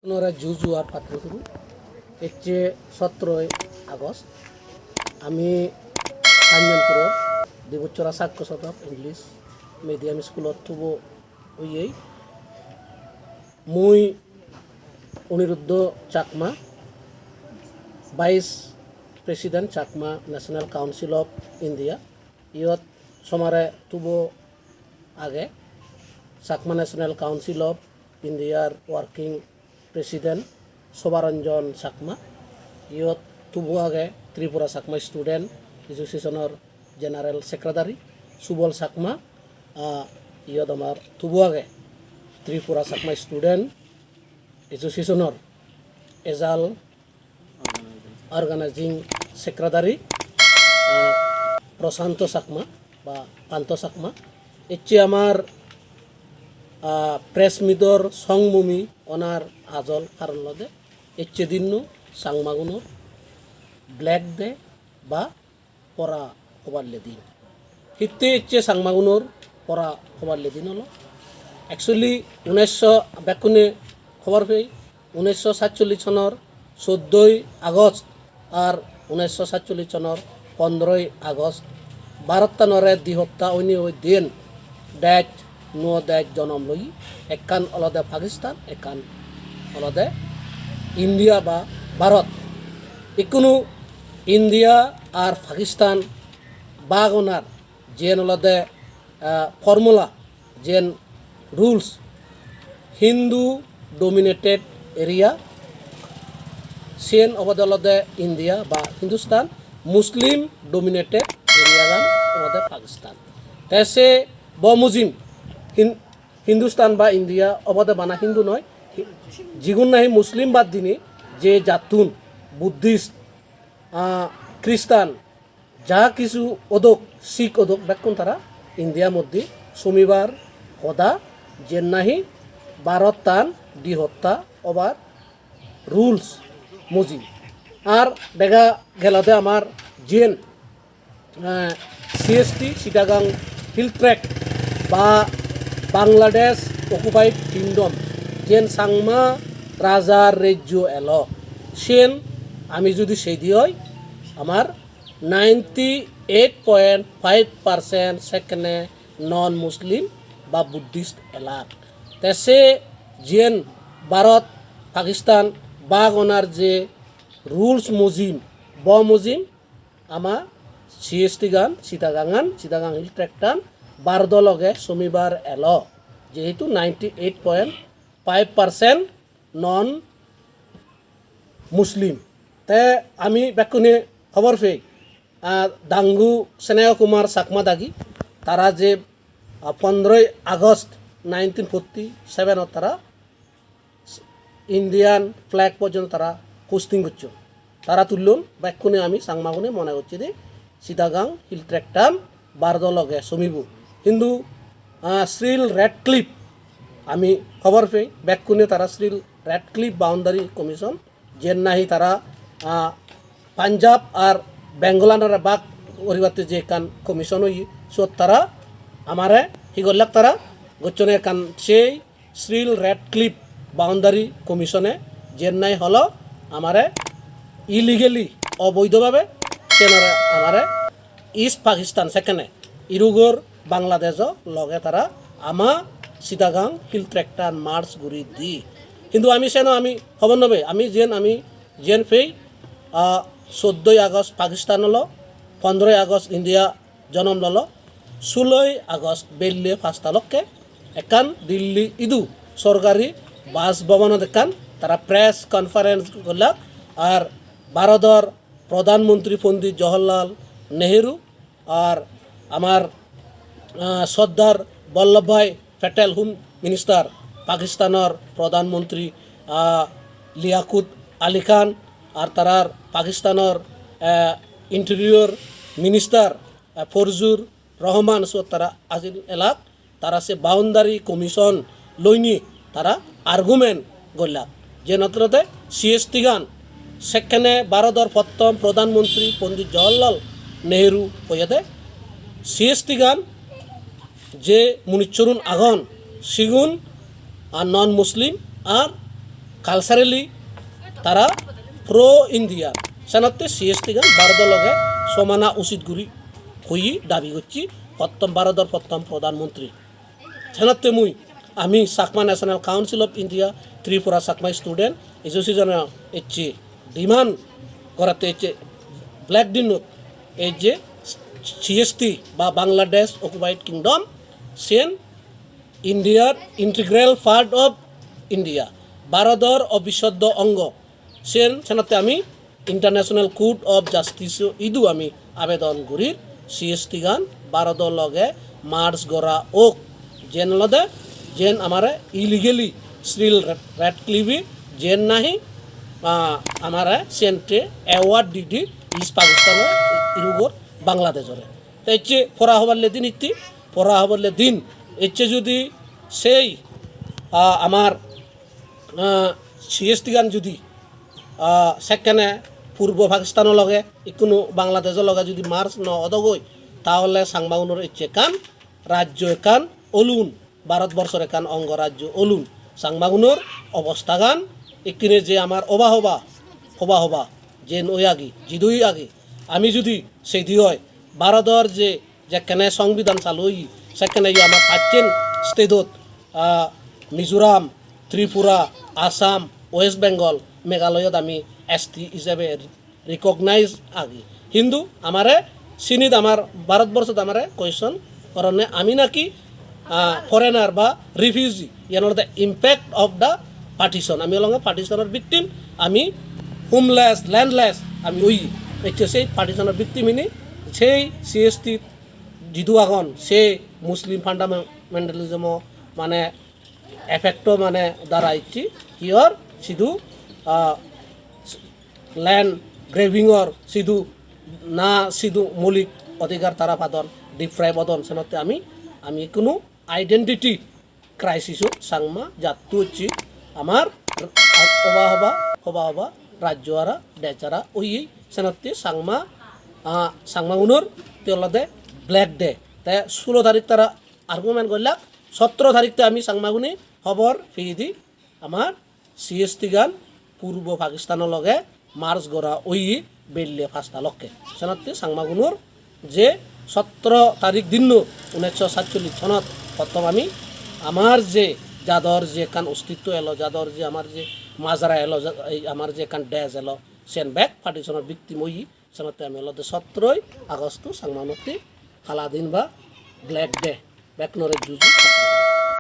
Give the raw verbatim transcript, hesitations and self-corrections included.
Onore juju ar patturuturu. Ecche sotroi August. Ami Kanjanpuror Dibochchora Sakko Sodok English Medium Schoolot tubo oyei. Mui Aniruddha Chakma, Vice President, Chakma National Council of India. Iyot somare tubo age Chakma National Council of Indiar Working President Sobharanjan Chakma, iyot tubo age Tripura Chakma Student Association-or General Secretary Subol Chakma, ah, iyot amar tubo age Tripura Chakma Student Association-or ejal Organizing Secretary, ah, Prashanto Chakma ba Panto Chakma. Ecche amar, ah, press meet-or songmumi onar ajol karon olode ecche dinno Changmagunor Black Day ba pora hoballe din. Hitte ecche Changmagunor pora hoballe din olo? Actually, unesso, bekkune hobor pei, unesso satchollish sonor soddoi August ar unesso satchollish sonor pondroi August Bharottanore di hotta oinei oi diyen dej, nuo dej jonom loye, ekkan olode Pakistan, ekkan olode India ba Bharot. Ikkunu India ar Pakistan bag onar jiyen olode, ah, formula, jiyen rules, Hindu dominated area, siyen obode olode India ba Hindustan, Muslim dominated area gan obode Pakistan. Te se bo mujim Hin-, Hindustan ba India obode bana Hindu noi, Hi-, jigun nahi Muslim bad dinei je jattun Buddhist, ah, Christian, ja kisu odok, Sikh odok, bekkun tara India moddhe somibar hoda, jen nahi Bharottan di hotta obar rules mujim. Ar dega gelode amar jen, eh, C H T, Chittagong Hill Tract ba Bangladesh Occupied Kingdom, jen Changma rajar rejjo elo, siyen ami judi seidi oi, amar ninety eight point five percent sekkene non Muslim ba Buddhist elak. Te se jiyen Bharot Pakistan bag onar je rules mujim, bo mujim, ama C H T gan, Chittagong an, Chittagong Hill Tract an Bharodo loge somibar elo, jehetu ninety eight point five percent non Muslim. Te ami bekkune hobor pei, ah, Dangu Sneha Kumar Chakma dagi, tara je, ah, pondroi August nineteen forty seven ot tara Indian flag porjonto tara hosting gocchon. Tara tullon, bekkune ami Changmagune mone gocchi de Chittagong Hill Tract an Bharodo loge somibo. Hintu, ah, Cyril Radcliffe, ami hobor pei, bekkune tara Cyril Radcliffe Boundary Commission, jen nahi tara, ah, Punjab ar Bengal anore bhag guribatte je ekkan commission oye, siyot tara amare hi gollak, tara gocchone ekkan sei Cyril Radcliffe Boundary Commission-e jen nahi holo amare illegally, oboidho bhabe senore amare East Pakistan sekkene irugor Bangladesh-o loge tara ama Chittagong Hill Tract-an merge guri di. Hintu ami seno ami hobor no pei, ami jiyen, ami jiyen pei, ah, soddoi August Pakistan olo, pondroi August India jonom lolo, suloi August belle pasta lokke ekkan Delhi idu sorkari Bas Bhavanot ekkan tara press conference gollak, ar Bharodor Pradhan Mantri Pondit Jawaharlal Nehru, ar amar, ah, Sardar Vallabhbhai Patel, Home Minister, Pakistanor Pradhan Mantri, ah, Liaquat Ali Khan, ar tarar Pakistanor, ah, Interior Minister, ah, Fozlur Rahman, siyot tara ajil elak. Tara se Boundary Commission loinei tara argument gollak, je notrode C H T gan sekkene Bharodor pottom Pradhan Mantri Pondit Jawaharlal Nehru hoyede, C H T gan je munissorun agon, sigun ar non Muslim ar Culturally tara pro India, senotte C H T gan Bharodor loge somana usit guri hoye dabi gocche prottom, Bharodor prottom prodhan montri. Senotte mui, ami Chakma National Council of India, Tripura Chakma Student Association ecche demand goratte ecche, black dinot ei je C H T ba Bangladesh Occupied Kingdom, sen Indiar integral part of India, Bharodor obisoddo ongo. Sen, senotte ami International Court of Justice idu ami abedon gurir, C H T gan Bharodor loge merge gora ok. Jen olode, jen amare illegally Cyril Radcliffe jen nahi, ah, amare sente award didi East Pakistan irugor Bangladesh ore. Te ecche pora hoballe din itti, pora hoballe din ecche judi sei, ah, amar, ah, C H T gan judi, ah, sekkene Purbo Pakistano loge, ikkunu Bangladesh loge judi merge no odogoi, tahole Changmagunor ecche ekkan rajyo ekkan olun, Bharat borshor ekkan ongo rajyo olun. Changmagunor obostagan ekkene je amar oba hoba, hoba hoba, jen oi agi, jidui agi, ami judi seidi oi, Bharodor je jekkene songbidan chalu oye, sekkene yo amar pacchen state-ot, ah, Mizoram, Tripura, Assam, West Bengal, Meghalaya-t ami S T ijebe recognize agi. Hintu amare sinit amar Bharat borshot amare question goronne ami naki, ah, foreigner ba refugee, iyan olode impact of the partition. Ami olonge partition-or victim, ami homeless, landless ami oye. Ecche sei partition-or victim ini, sei C H T jidu agon, sei Muslim fundamentalism-o mane effect-o mane dara icche, hi or sidu, ah, land grabbing-or sidu na sidu moulik odhikar tara padon, deprive odon, senotte ami, ami ikkunu identity crisis-ot Changma jatto ecche amar oba hoba, hoba hoba rajyo ara, dej ara oye, senotte Changma, ah, Changmagunor te olode Black Day. Te sulo tarik tara argument gollak, sotro tarik te ami Changmagune hobor peyedi amar C H T gan Purbo Pakistano loge merge gora oye belle pasta lokke. Senotte Changmagunor je sotro tarik dinno unesso satchollish sonot prottom ami amar je jador je ekkan ostitto elo, jador je amar je majra elo, ja-, ei amar je ekkan dej elo, siyen bek partition-or victim oye. Senotte ami olode sotroi Agosto Changmagunotte hala din ba Black Day, bekkunore juju.